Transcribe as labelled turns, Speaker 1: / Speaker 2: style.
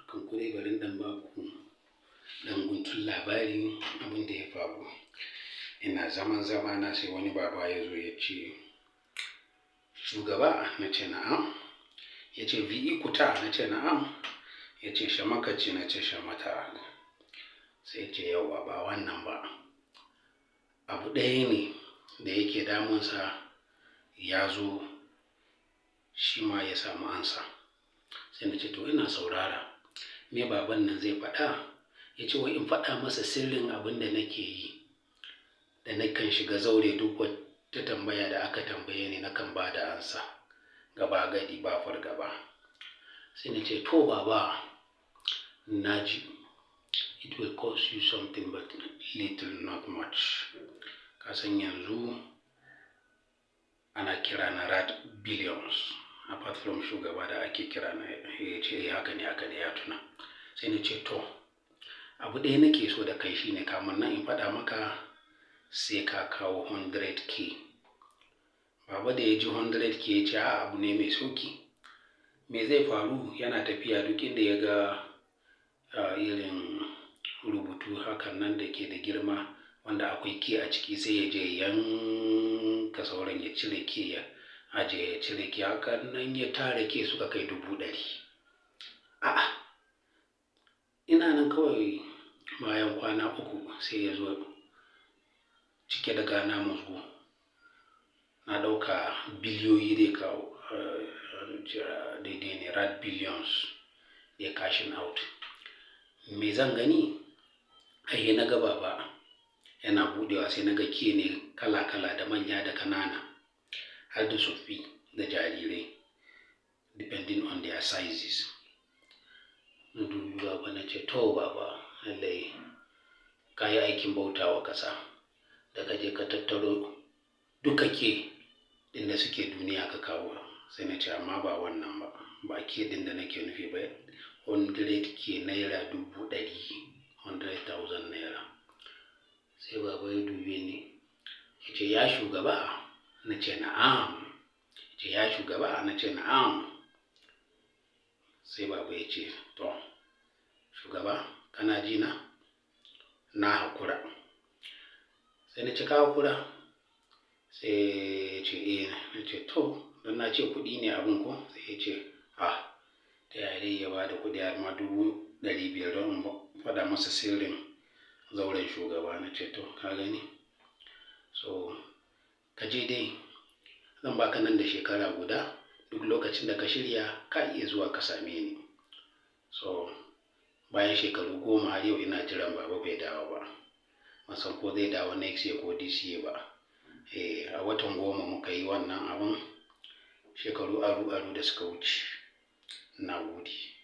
Speaker 1: Kan ku dai bari in ɗan ba ku ɗan guntun labarin abin da ya faru. Ina zaman zamana sai wani baba ya zo ya ce, "Shugaba," na ce, "Na'am." Ya ce, "VE kuta?" Na ce, "Na'am." Ya ce, "Shamakaci?" Na ce, "Shamata." Sai ya ce, "Yauwa, ba wannan ba. Abu ɗaya ne da yake damunsa, ya zo shi ma ya samu amsa." Sai na ce, "To, ina saurara. Me baban nan zai faɗa?" Ya ce wai in faɗa masa sirrin abin da nake yi, da nakan shiga zaure, duk wata tambaya da aka tambaye ni nakan ba da amsa gaba gadi ba fargaba. Sai na ce, "To baba, na ji. It will cost you something, but little, not much. Ka san yanzu ana kira na Rat Billions apart from shugaba da ake kira na." Ya ce, "Eh, haka ne, haka ne," ya tuna. Sai na ce, "To, abu ɗaya nake so da kai, shine kamun nan in faɗa maka sai ka kawo 100K." Baba da ya ji 100K ya ce, "A'a, abu ne mai sauki." Me zai faru? Yana tafiya, duk inda ya ga irin rubutu hakan nan da ke da girma wanda akwai K a ciki, sai ya je yanka sauran, ya cire K, ya ajiye, ya cire K, hakan nan ya tara K suka kai 100,000. A'a, ina nan kawai, bayan kwana 3 sai ya zo cike da Ghana must go. Na ɗauka biliyoyi zai kawo, daidai ne Rat Billions ya cashing out. Me zan gani? Ai na ga baba yana buɗewa, sai na ga K ne kala kala, da manya da kanana, har da tsoffi da jarirai, depending on their sizes. Na dubi baba na ce, "To baba, lallai ka yi aikin bautawa ƙasa da ka je ka tattaro duka K ɗin da suke duniya ka kawo." Sai na ce, "Amma ba wannan ba, ba K ɗin da nake nufi ba, 100K, naira 100,000, ₦100,000." Sai baba ya dube ni ya ce, "Ya shugaba?" Na ce, "Na'am." Ya ce, "Ya shugaba?" Na ce, "Na'am." Sai baba ya ce, "To shugaba, kana ji na? Na hakura." Sai na ce, "Ka hakura?" Sai ya ce, "Eh." Na ce, "To, don na ce kuɗi ne abin ko?" Sai ya ce, "Ah, ta yaya zai iya ba da kuɗi, har ma 500,000, don in faɗa masa sirrin zauren shugaba?" Na ce, "To, ka gani? So ka je dai, zan baka nan da shekara guda, duk lokacin da ka shirya ka iya zuwa ka same ni." So bayan shekaru 10 har yau ina jiran baba, bai dawo ba. Ban san ko zai dawo next year ko this year ba. Eh, a watan 10 muka yi wannan abun, shekaru aru aru da suka wuce. Na gode.